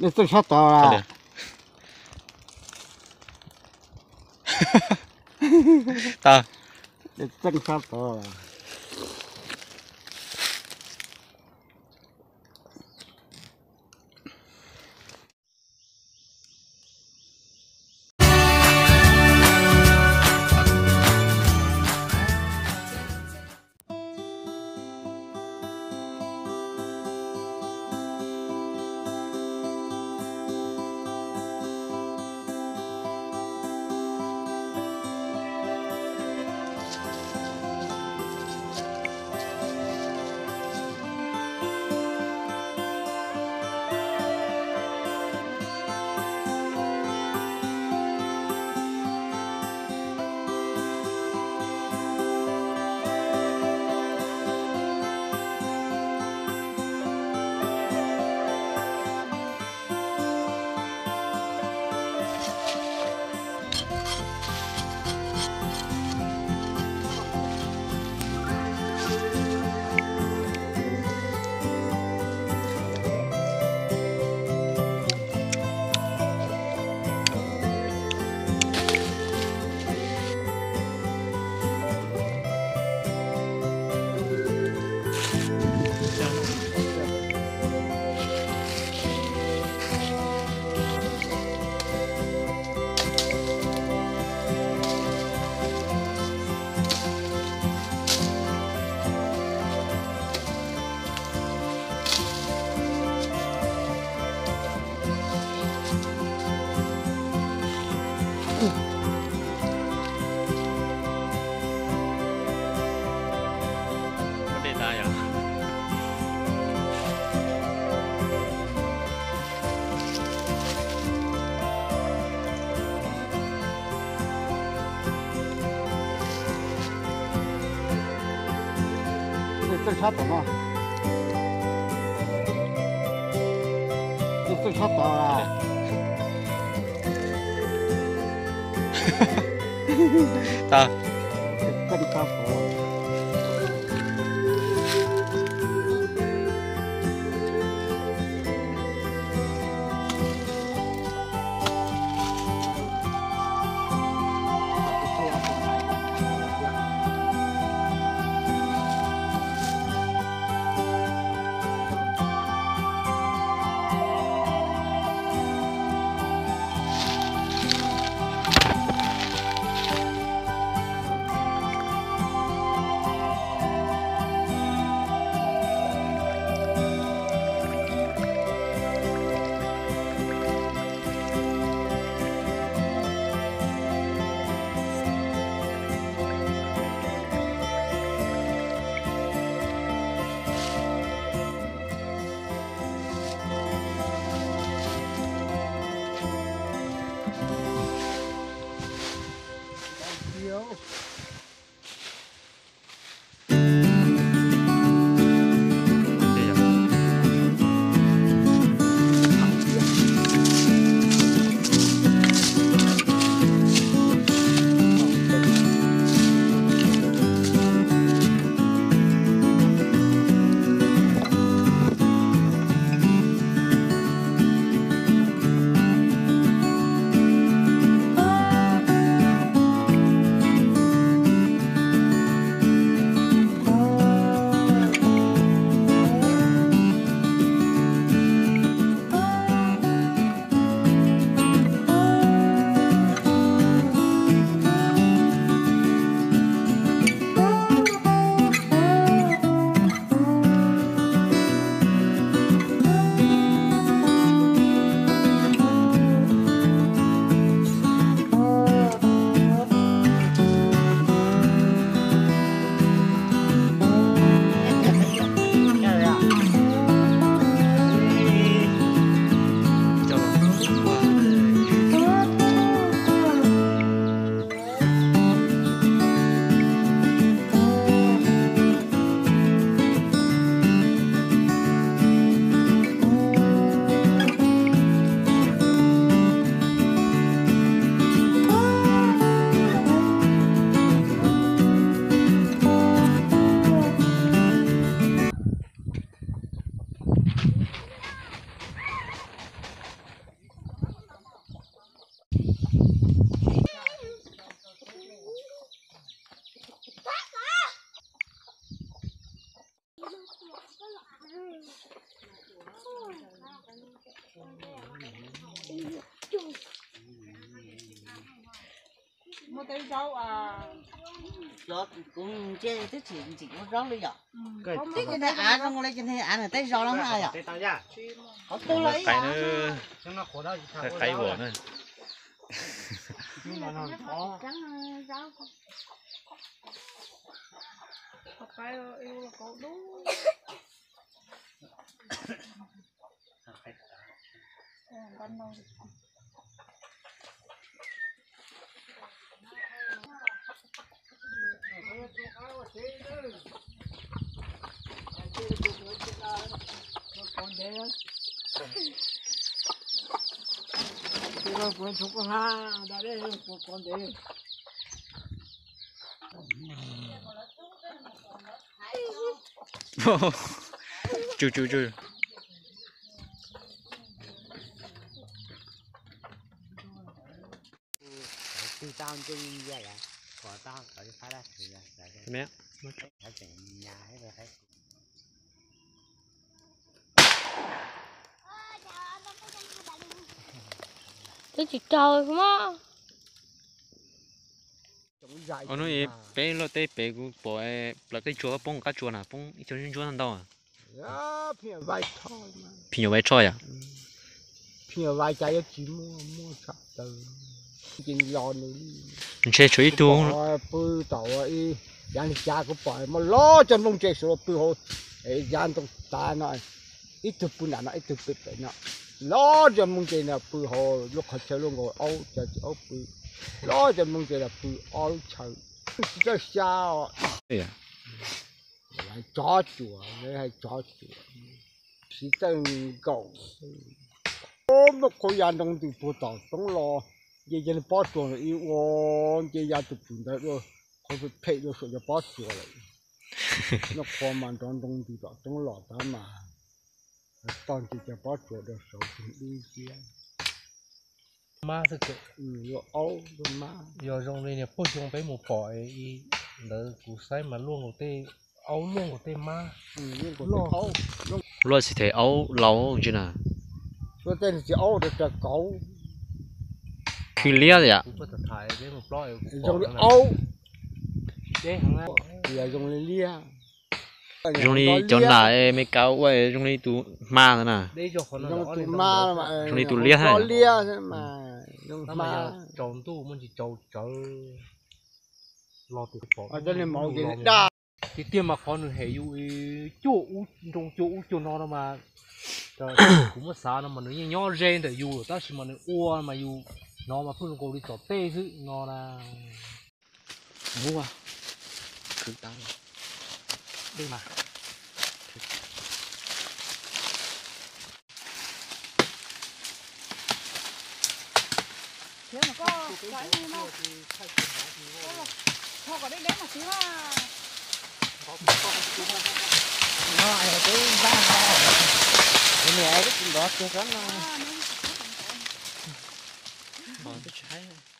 Txeej sab tod. Txeej sab tod. Txeej sab tod no. Txeej sab tod. Txeej sab tod. Kuv ntsia twb tsis ntxim ua zaub li yom. Twb ces av zoo li ces av nws tej zos los mas yom. Qhov twg los ib yam. Qaib vos na. Tsu tsu tsu. Twb tsis raug mas. Hnub peb luaj teb pem kuv pom plaws qij tsua poob qab tsua na, poob ib co ntsuab ntau ntau. Phim nyuj vais tsho yom. Ntshe tshuav ib tug pw tom yav li cas kuv pom muaj loj cov nplooj ntse suav pw hauv yav ntoo tav no, ib tug pw nram no ib tug pw pem no, loj cov nplooj ntse no pw hauv lub qhov chaw luaj nkaus aub, cov aub pw, loj cov nplooj ntse no pw ob lub chaw, tsis txawj xya os. Hais tsov cuam, hais tsov cuam, tsis txawj nkaum. Muaj qhov yav nroo ntws puag tom roob los, nce yog pob tsuas ib ua, nce yav tus pwm ntawd dua, qhov phem dua saum cov pob tsuas lawm. Nyob qhov mas nrov nroo ntws tom roob los tab mas tog nce cov pob tsuas rau saud tus dub nciab. Mab xwb. Yog zoo li niag phooj ywg peb mus pom ntawd kuv saib mas luaj nkaus tej, aub luaj nkaus tej mab. Luaj xis them aub laus ntsis na. Khwv liab yam. Zoo li aub, zoo li liab. Zoo li cov nam Meskas ua zoo li tus hma ntawd na. Zoo li tus liab thiab. Tiag tiag mas qhov nws hem yus cuaj ub nroo cuaj ub cuaj no no mas, kuv muab xav no mas nws yeej nyob ze ntawm yus lawm tab sis mas nws ua mas yus hnov mas pheej zoo nkaus li tom tej xwb no na. Muab khwv tau. Twb tsis haib.